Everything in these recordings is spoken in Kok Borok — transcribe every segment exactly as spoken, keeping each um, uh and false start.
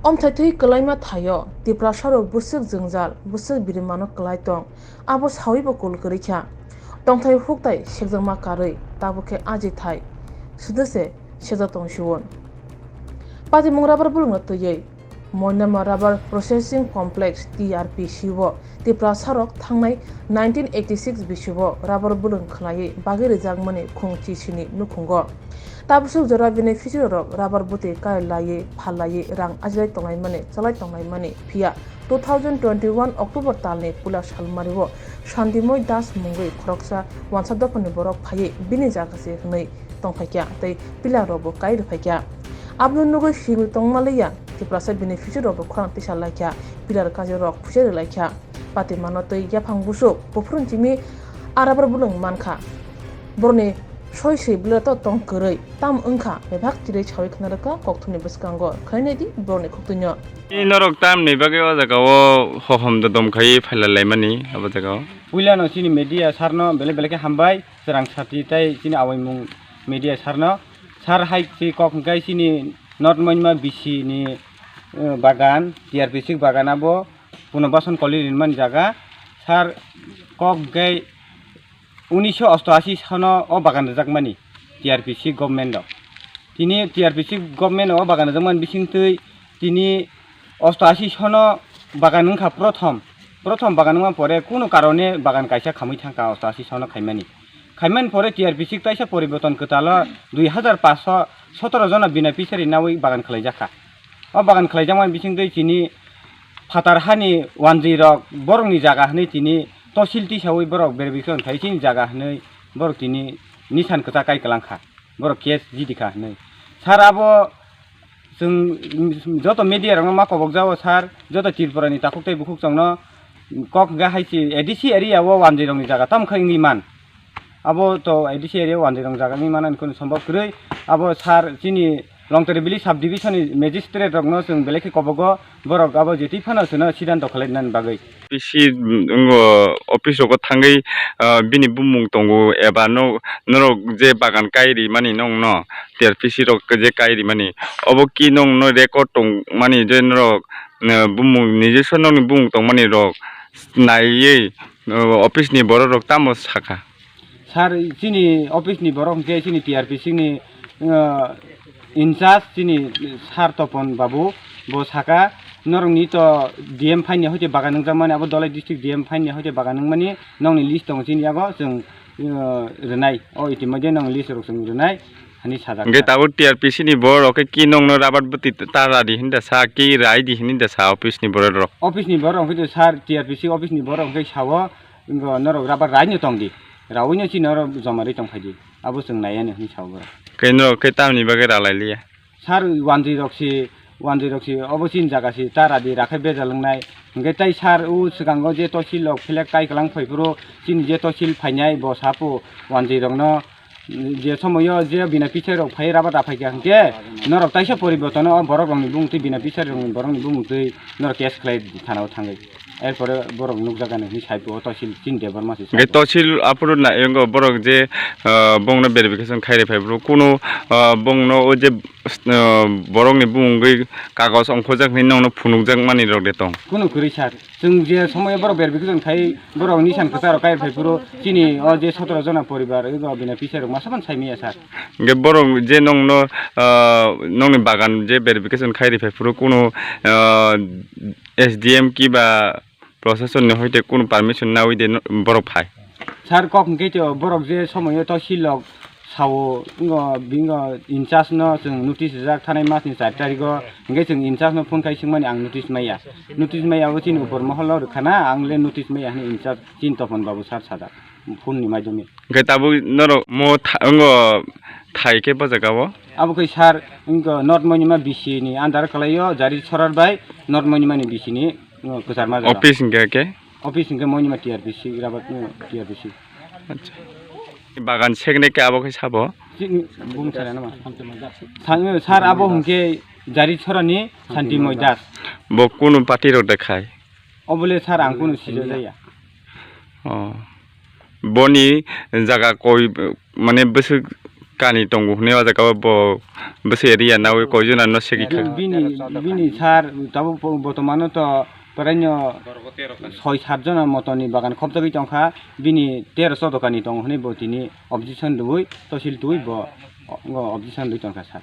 Omthai thwi kwlaima thaio Tiprasarok bwswk jwngjal, bwswk birimano kwlai tong, abo sawibo kul kwrwi kha. Tongthai hukthai sekjakma karwi, tabuk khe ajithai, swdwse sejak tong si-o. Patimung rubber bulwngno twiwi Moinama Rubber Processing Complex, T R P C o Tiprasarok thangnai nineteen eighty six bisio rubber bulwng khwlaiwi bagwi rwjakmani khung chisini nukhungo. Tabuk jora beneficiary rok rubber bwtwi kai laiwi phal laiwi rang ajilai tonglaimani chalai tonglaimani, phiya two thousand twenty one October talni puila salmario Shantimoi Das mungwi khoroksa wansa dophani borok phaiwi bini jaga se hwnwi tongphaikha tei pillar rokbo kai rwphaikha. Abono nugwi simi tongma liya Tiprasa beneficiary rokbo khorang tisa laikha, pillar kajirok phuisa rwlaikha. Patimano tei yaphang busuk, buphuruni simi a rubber bulwng mankha. Borokni soi soi bwlwrato tong kwrwi, tamo wngkha bebak chirwi sawi khna rwkha kokthumni bwskango. Khainai di borokni khuktuino. Norok tamni bagwi o jaga o hohom dodom khai phaila laimani abo jaga o. Puilano chini media sarno belai belai khe hambai, chwrang sati tei chini awaimung media sarno. Sar hai si kok hwnkhe chini North Moinma B C ni, eh, bagan, T R P C bagan abo Punobasan Koli rinmani jaga. Sar kok hwnkhe unisho osto ashi sono o bagan rwjakmani T R P C government o. Tini T R P C government o bagan rwjakmani bisingtwi tini osto ashi sono bagan wngkha prothom. Prothom bagan wngma pore kunu karone bagan kaisa khamwi thangkha osto ashi sono khaimani. Khaimani pore T R P C taisa poriborton kwtalo dui hazar paanch sho sotoro jona bina pisari nawi bagan khwlaijakha. O bagan khwlaijakmani bisingtwi chini phatar hani wanjwi rok borokni jaga hwnwi tini tosil tisawi borok verification khai chini jaga hwnwi borok tini nisan kwchak kai kwlangkha. Borok case jidikha hwnwi. Sar abo chwng joto media rokno ma kobok jao sar, joto Tripura ni takhuk tei bukhuk chwngno kok hwnkhe hai si A D C area o wanjwi rokni jaga tamo khe wngwi man. Abo to A D C area o wanjwi rok jaga wngwi manani kunu sombok kwrwi. Abo sar chini Longtari village sub division ni magistrate rokno chwng belai khe kobogo, borok abo je twi phano chwngno sidanto khlai nani bagwi. P C wngo office rogo thangwi, ah, bini bumung tongo eba no-, norok je bagan kai rimani nongno T R P C rok je kai rimani, obo ki nongno record tongmani je norok, ah, bumung nijesa nokni bumung tongmani rok naiwi, ah, office ni borok rok tamo sakha? Sir, chini office ni borok hwnkhe chini T R P C ni, ah, in charge chini Sir Topon Babu, bo saka, norokni to D M phaini hoite bagan wngjakmani, abo Dholai district D M phaini hoite bagan wngmani, nokni list tongo chini yago, chwng, ah, rwnai, o itimoidhe nokni list rok chwng rwnai, hani sajak. Hwnkhe tabuk T R P C ni borok khe ki nokno rabar bwtwi ta radi hinda sa, ki rai di hinda sa office ni borok rok? Office ni borok hwnkhe sir, T R P C office ni borok hwnkhe sao, Wngkha norok rabar raino tong di, raui no chini oro joma ri tong phai di, abo chwng nai yani hwnwi sao borok. Khe norok khe tamni bagwi ralai liya? Sir, wanjwi rok si, wanjwi rok si, obo chini jaga si, ta radi rakhai bejal wngnai. Hwnkhe tai sir, o swkango je tosil rok phelek kai kwlang phai phuru, chini je tosil phainai, bo sapo wanjwi rokno, je somoyo je bina pisai rok phai rabar da phaikha hwnkhe norok taisa poriborton o borok rokni bumung twi bina pisai rokni borokni bumung twi norok case khlai thana o thangwi. Erpore borok nukjagani hwnwi sai phuru tosil chini Debbarma se. Hwnkhe tosil aphuru na, engo borok je, ah, bongno verification khairwi phai phuru kunu, ah, bongno o je, ah, borokni bumung wngwi kagoj ongkhorjak hwnwi nokno phunukjak manwi rok de tong? Kunu kwrwi sir. Chwng je somoyo borok verification khai, borok nisan kwcharo kai phai phuru chini o je sotoro jona poribar, ego bini pisa rok masa phano sai manya sir. Hwnkhe borok je nokno, ah, nokni bagan je verification khai ri phai phuru kunu, ah, S D M kiba proshasonni hoite kunu permission naui de no-, borok phai? Sir, kok hwnkhe to borok je somoyo tosil rok sao, wngkha, bingo in charge no chwng notice rijak thanai mas ni char tarikh o, hwnkhe chwng in charge no phone khai swngmani ang notice maya. Notice maya abo chini upor mohol no rwkha na, ang le notice maya hwnwi in charge chini Topon Babu sir sajak phone ni maidome. Hwnkhe tabuk norok mo tha-, wngkha thai khe bo jaga o? Abo khe sir, wngkha North Moinima B C ni under kwlai o, Jari Sorar bai North Moinima ni B C ni, wngkha kwchar majra. Office hwnkhe khe? Office hwnkhe Moinima T R P C, Rabat, wngkha T R P C. Acha. Bagan sekne khe abo khe sabo? Chini bung sana nama? Sang-, sir, abo hwnkhe Jari Sorani Santi Moidas. Bo kunu party rok de khai? Obole sir, ang kunu sijak jaya. Oh. Boni jaga koi, mane bwswk Kani tongo hwnwi o jaga o bo bwsai area nawi koi jona no segwi kha. Bini, bini sir, tabuk bo-, botomano to praino soi sat jona motoni bagan khopjagwi tongkha, bini tero chodo kani tongo hwnwi bo tini objection rwui, tosil twi bo, o, objection rwui tongkha sir.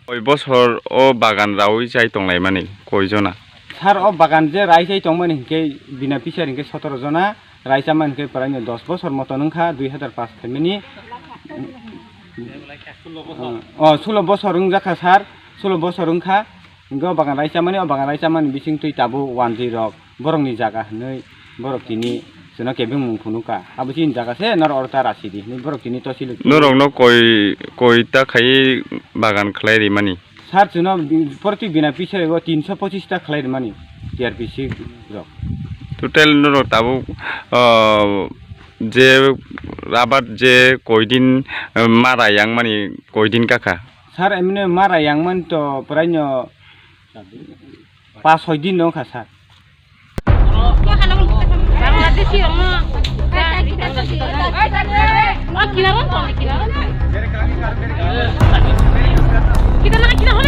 Koi bosor o bagan raui chai tonglaimani koi jona? Sir, o bagan je rai chai tongmani hinkhe bina pisar hinkhe sotoro jona, rai chamani hinkhe praino dos bosor moton wngkha, dui hazar paanch phaimani. O, sulo bosor wngjakha sir, sulo bosor wngkha. Hinkhe o bagan rai chamani, o bagan rai chamani bising twi tabuk wanjwi rok borokni jaga hwnwi borok tini chwngno kebengmung phunukha. Abo chini jaga se norok oro ta rasi di hwnwi borok tini tosil. Norokno koi, koi ta khai bagan khlai rimani? Sir, chwngno bi-, proti bina pisari o tinso pochis ta khlai rimani T R P C rok. Total norok tabuk, ah, je rabar je koi din, ah, mara yangmani koi din kakha? Sir, emne mara yangmani to praino pas soi din wngkha sir. Bangladeshi rokno. O kinaro tong kinaro. Kita na kinaro